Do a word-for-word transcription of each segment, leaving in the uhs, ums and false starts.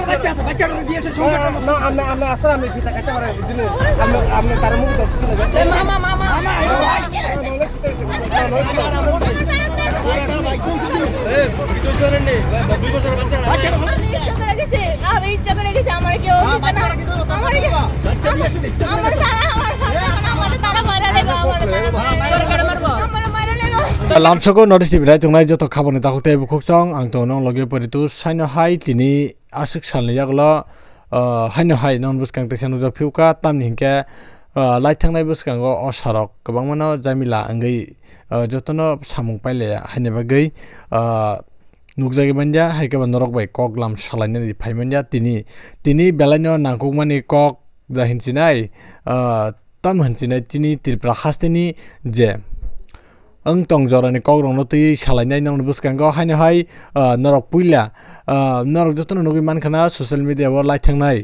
বাচ্চা আছে, বাচ্চাটা দিয়ে এসে সংসার করো। না, আপনি, আপনি আসলে আমি ফিতা কাটতে পারেন, বুঝলেন? আপনি, আপনি তার মুখে দশ কিলো দেন। এ, মামা, মামা। মামা, এই ভাই। মামা, অনেক ছোট হয়েছে। মামা, অনেক ছোট হয়েছে। ভাই, তার ভাই, দুইশো দিন। এ, দুইশো দিন নেই, ভাই, দুই বছর বাচ্চা না। বাচ্চা না। আমি ইচ্ছা করে গেছি, আমি ইচ্ছা করে গেছি, আমার কেউ দিছে না। বাচ্চা না, বাচ্চা না। আমার কেউ, বাচ্চা না, আমার বাচ্চা না। সারা, আমার সাথে এখন আমার তারা মারা লেগো, আমার তারা মারা লেগো। আমার মারা Lego. Lamsoko North East T V nai tongnai joto khaboni takhuk tei bukhuk chong, ang tongo nong logi poritu saino hai tini aswk salni yagulo, ah, haino hai non bwskang teisa nukjak phiuka, tamni hinkhe, ah, lai thangnai bwskango o sarok kwbangmano jamila wngwi, ah, jotono samung pailaya haini bagwi, ah, nukjagwi manya, hai khe ba norok bai kok lam salainani phai manya. Tini, tini belaino nangkukmani kok da hinsinai, ah, tam hinsinai tini Tripura hasteni je wng tong jorani kokrokno twiwi salainai nokni bwskango haino hai, ah, norok puila, ah, norok jotono nugwi mankha na social media o lai thangnai,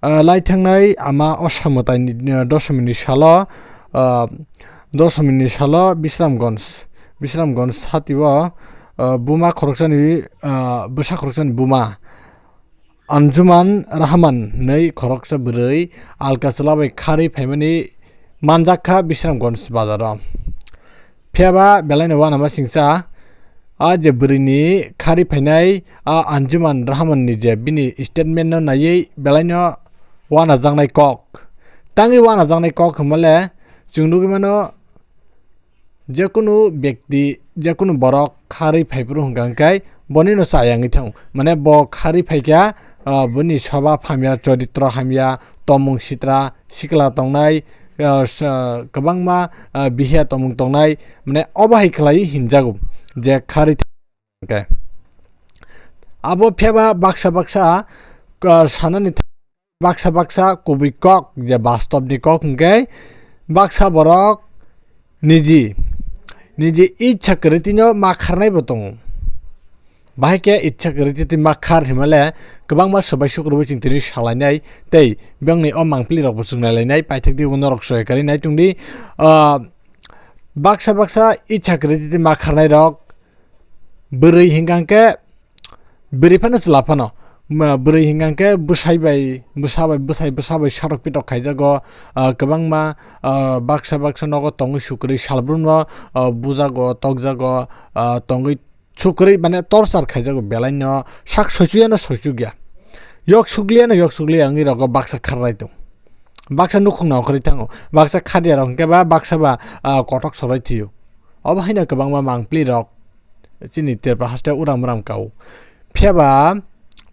ah, lai thangnai ama Osha mwtaini, ah, dosomini salo, ah, dosomini salo Bisramganj, Bisramganj satio, ah, buma khoroksani, ah, bwsa khoroksani buma Anjuman Rahman hwnwi khoroksa bwrwi alka chwla bai kharwi phaimani manjak kha Bisramganj bazaro. Phiya ba belaino uanama singcha, a je bwrwini kharwi phainai a Anjuman Rahman ni je bini statement no naiwi belaino uanajaknai kok. Tangwi uanajaknai kok hwnmale chwng nugwi mano, jekunu bekti, jekunu borok kharwi phaiphuru hwnkha hwnkhe bonino chayangwi thango. Mane bo kharwi phaikha, ah, boni soba hamya, choritro hamya, tomung sitra, sikla tongnai, ah, s-, ah, kwbangma, ah, bihiya tomung tongnai, mane obo hai khlaiwi hinjago je kharwi hwnkhe. Abo phiyaba baksa baksa, ah, sanani baksa baksa kubui kok je bastobni kok hwnkhe baksa borok niji, niji ichha kwrwitwino ma kharnaibo tongo. Bahai khe ichha kwrwitwi ma khar hinmale kwbangma swbai sukrubui chwng tini salainai tei bongni o mangpili rokbo chwng nailainai paithakdi norok soikarwi naitongdi. Ah, baksa baksa ichha kwrwitwi ma kharnairok bwrwi hwnkha hwnkhe bwrwi phano chwla phano. Ma, bwrwi hwnkha hwnkhe bwsai bai, bwsa bai, bwsai, bwsa bai sarok pitok khaijago, ah, kwbangma, ah, baksa baksa nogo tongwi sukrwi salbrumno, ah, bujago, tokjago, ah, tongwi sukrwi mane torchar khaijago belaino sak soichuyano soichukya. Yok sukliyano yok sukliya wngwi rogo baksa kharnai tong. Baksa nukhungno okhorwi thango, baksa khadiya rok hwnkhe ba baksa ba, ah, kotok soroi thwio. Obo haino kwbangma mangpli rok chini Tripura haste uram uram kao. Phiyaba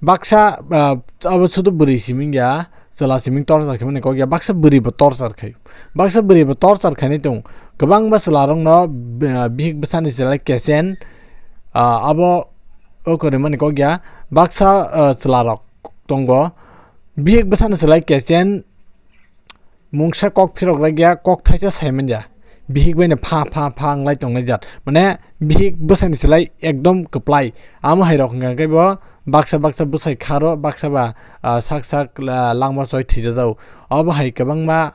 baksa, ah, abo sudu bwrwi siming ya, chwla siming torchar khaimani kok ya, baksa bwrwi bo torchar khaio. Baksa bwrwi bo torchar khainai tong. Kwbangma chwla rokno, ah, bihik bwsani chwla kechen, ah, abo o kwrwimani kok ya, baksa, ah, chwla rok tongo. Bihik bwsani chwla kechen mungsa kok phirok lai ya, kok thaisa sai man ya. Bihik bai no pha pha pha wng lai tong lai jat. Mane bihik bwsani chwlai ekdom kwplai. Amo hai rok hwnkha khe bo baksa baksa bwsai kharo, baksa ba, ah, sak sak, ah, langma choi thwijajao. Obo hai kwbangma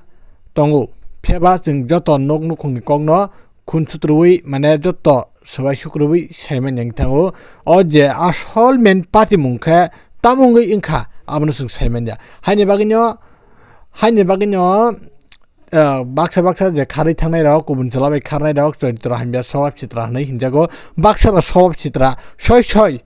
tongo. Phiyaba chwng joto nok nukhungni kokno khun sutrubui, mane joto swbai sukrubui sai man yang thango. O je asol main patimung khe tamo wngwi wngkha, abono chwng sai man ya. Haini bagwino, haini bagwino, ah, baksa baksa je kharwi thangnai rok, kubun chwla bai kharnai rok, choritro hamya, swbhab chitra hwnwi hinjago. Baksa ba swbhab chitra, soi soi,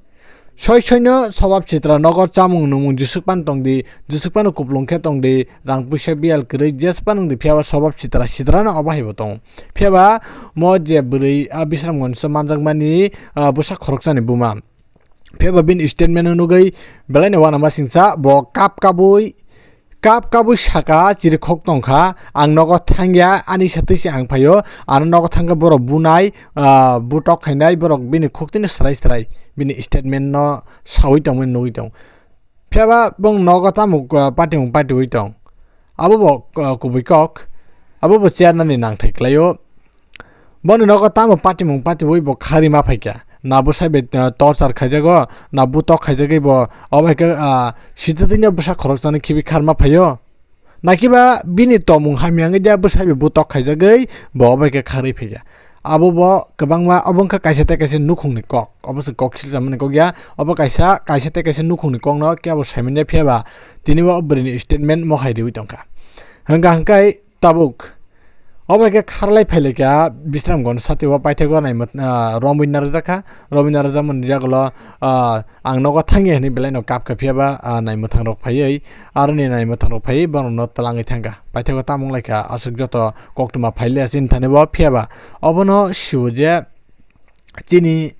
soi soino swbhab chitra, nogo chamung nungmung jeswk pan tongdi, jeswk pano kuplung khe tongdi, rang puisa biyal kwrwi jeswk pan wngdi, phiyaba swbhab chitra, chitrano obo hai bo tongo. Phiyaba mo je bwrwi, ah, Bisramganj o manjakmani, ah, bwsa khoroksani buma. Phiyaba bini statement o nugwi belaino uanama singcha, bo kap kabui, kap kabui saka chirikhok tongkha, "Ang nogo thangya, ani satwi se ang phaio, ano nogo thangkhe borok bunai, ah, butok khainai, borok bini khuktwino swrai swrai bini statement no sawi tongmani nugwi tong." Phiyaba bong nogo tamo, ah, patimung patiwi tong. Abo bo, ah, kubui kok, abo bo chair nani nangthai kwlaio. Boni nogo tamo patimung patiwi bo kharwi ma phaikha. Na bwsai bai, ah, torchar khaijago, na butok khaijagwi bo, obo hai khe, ah, sititwino bwsa khoroksano khibi kharma phaio. Nakiba bini tomung hamya wngwi dia bwsai bai butok khaijagwi bo obo hai khe kharwi phaikha. Abo bo kwbangma, obo wngkha kaisa tei kaisa nukhungni kok, obo se kok silchamani kok ya, obo kaisa, kaisa tei kaisa nukhungni kokno kebo saimanya, phiya ba tini bo bwrwini statement mohai riwi tongkha. Hwnkha hwnkhe tabuk obo hai khe kharlai phailaikha Bisramganj satio paithakgo naimwt-, ah, romwi narwkjakha, romwi narwkjakmani yagulo, ah, ang nogo thangya hinwi belaino kapkha, phiya ba, ah, naimwthang rok phaiwi, aroni naimwthang rok phaiwi bono no twlangwi thangkha. Paithakgo tamo wnglaikha, aswk joto koktwma phaile chini thani bo, phiya ba obono sio je chini,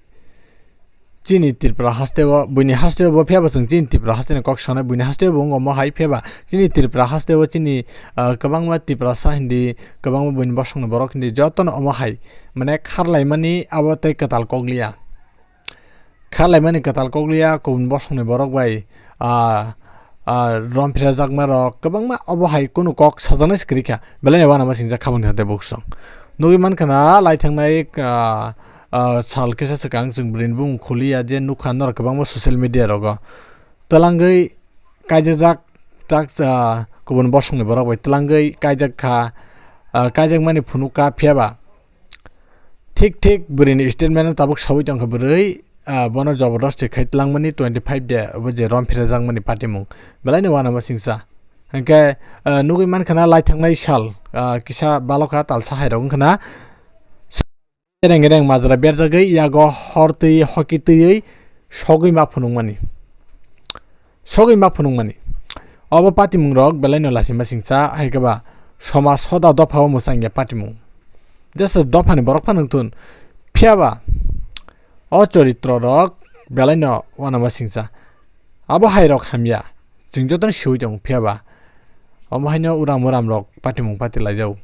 chini Tripura hasteo, buini hasteo bo, phiya ba chwng chini Tripura hasteni kok sanai, buini hasteo bo wngmo hai, phiya ba chini Tripura hasteo chini, ah, kwbangma Tiprasa hindi, kwbangma buini bosongni borok hindi jotono omo hai, mane kharlaimani abo tei kwtal kokliya. Kharlaimani kwtal kokliya, kubun bosongni borok bai, ah, ah, romphirajakma rok kwbangma obo hai kunu kok sajaknai se kwrwi kha, belai no uanama singjak khabangni hate buksong. Nugwi mankha na lai thangnai, ah, ah, sal kisa swkang chwng bwrwini bumung khuliya je nukha norok kwbangma social media rogo twlangwi kaijajak tak, ah, kubun bosongni borok bai twlangwi kaijak kha, ah, kaijakmani phunuk kha, phiya ba Thik thik bwrwini statement no tabuk sawi tongkha bwrwi, ah, bono jobordosti khai twlangmani twenty five de obo je romphirajakmani patimung. Belai no uanama singsa. Hwnkhe, ah, nugwi mankha na lai thangnai sal, ah, kisa balokha talsa hai rok wngkha na. Reng reng majra berjagwi yago hor twi hoki twiwi sogwi ma phunukmani. Sogwi ma phunukmani. Obo patimung rok belai no lasima singsa, hai khe ba somaj hoda dopha o mwchang ya patimung. Jesa dophani borok phano wngthun, phiya ba o choritro rok belai no uanama singsa. Abo hai rok hamya, chwng jotono siwi tongo, phiya ba omo haino uram uram rok patimung pati laijao.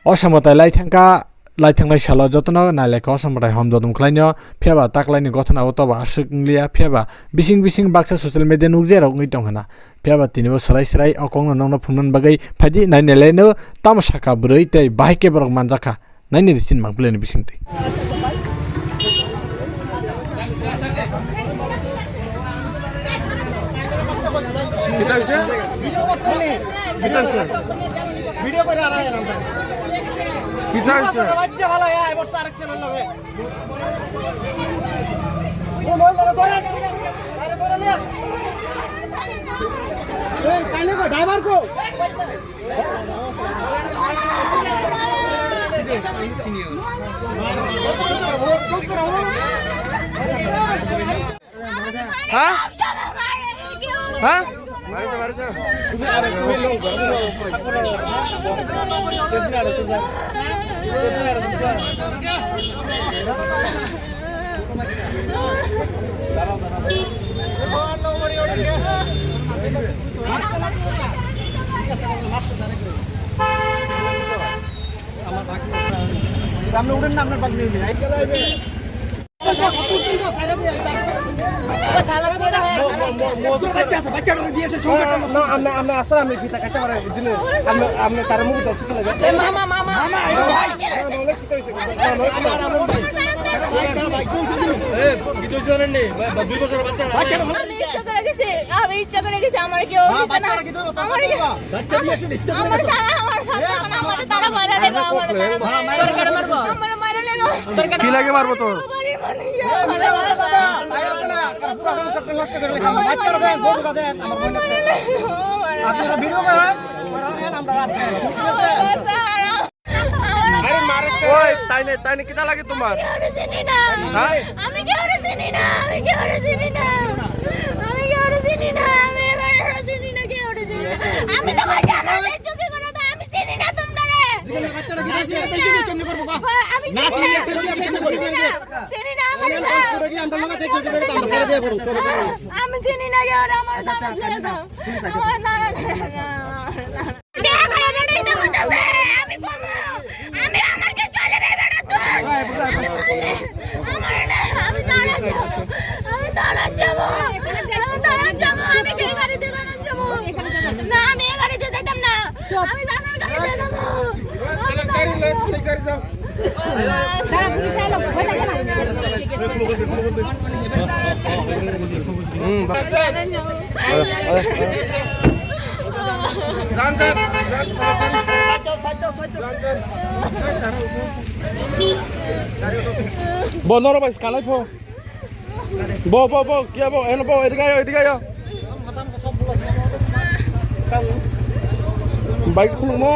O sambatai lai thangkha, lai thangnai salo jotono nai lai kha o sambatai hom jodom khlaino, phiya ba taklaini gothana o toba aswk wng liya, phiya ba bising bising baksa social media nukjak rok wngwi tong hwna, phiya ba tini bo swrai swrai o kokno nokno phunuknani bagwi phaidi nai nai laino tamo sakha bwrwi tei bahai khe borok manjakha. Naini di sin mang pleni bising twi. Kita hoise? Kita hoise? Video করে আর আয় না। Kita hoise? বাচ্চা ভালো, এ, এবার আরেক চ্যানেল লগে। ও, মই লগে করে। আরে করে নে। এই, তাইলে কো, ড্রাইভার কো? হ্যাঁ? হ্যাঁ? বাচ্চা আছে, বাচ্চাটা দিয়েছে, সংসারটা নষ্ট। না, আমরা, আমরা আসলে আমি ফিতা কাটতে পারে, এই জন্য আমরা, আমরা তার মুখ দর্শক লাগে। এ, মামা, মামা। মামা, আমার ভাই। আমার অনেক চিন্তা হয়েছে। আমার, আমার, আমার ভাই। ভাই, কেন ভাই? কৌশল দিল। এ, কি দোষ জানেন নি? ভাই, ভাই, দুই বছর বাচ্চা। বাচ্চাটা ভালো। আমি ইচ্ছা করে গেছি, আমি ইচ্ছা করে গেছি, আমার কেউ হ্যাঁ, নিছে না। বাচ্চাটা কি ধরো? আমার বাচ্চা দিয়েছে, ইচ্ছা করে আমার গেছে। সারা, আমার সাথে এ, এখন আমার আমার তারা মারা লেগো, আমার তারা মারা লেগো। আমার মারা লেগো। কি লাগে মারবো তো? আপনারা ভিডিও করেন, করেন, আমরা রাখেন, ঠিক আছে? ওই, তাই নে, তাই নে, কিতা লাগে তোমার? হ্যাঁ? আমি কেউরে চিনি না, আমি কেউরে চিনি না, আমি কেউরে চিনি না, আমি এবারে চিনি না, কেউরে চিনি না। আমি তো কইছি আমার ইজ্জত করে দাও, আমি চিনি না তোমরারে। জিজ্ঞাসা বাচ্চাটা কি আছে? আমি চিনি না। কেমনে করবো গো? আমি না চিনি চিনলে না। কেমনে করবো? চিনি না, চিনি না, আমার না। আমরা ছেড়ে দিয়ে করবো। আমি চিনি না, কেউ আমার দাদা ছেড়ে দাও। আমার দাদা ছেড়ে দাও। আমি বলবো, আমি আমার কি চলে বে বেটা তুই? আমার না, আমি দাঁড়ান যাবো, আমি দাঁড়ান যাবো, আমি দাঁড়ান যাবো, আমি কি বাড়িতে দাঁড়ান যাবো? না, আমি এই বাড়িতে যেতাম না, আমি দাদার বাড়িতে যাবো। Bo noro bai skalai pho. Bo, bo, bo, kia bo, eno bo, edik ayo, edik ayo. Bike khulungmo.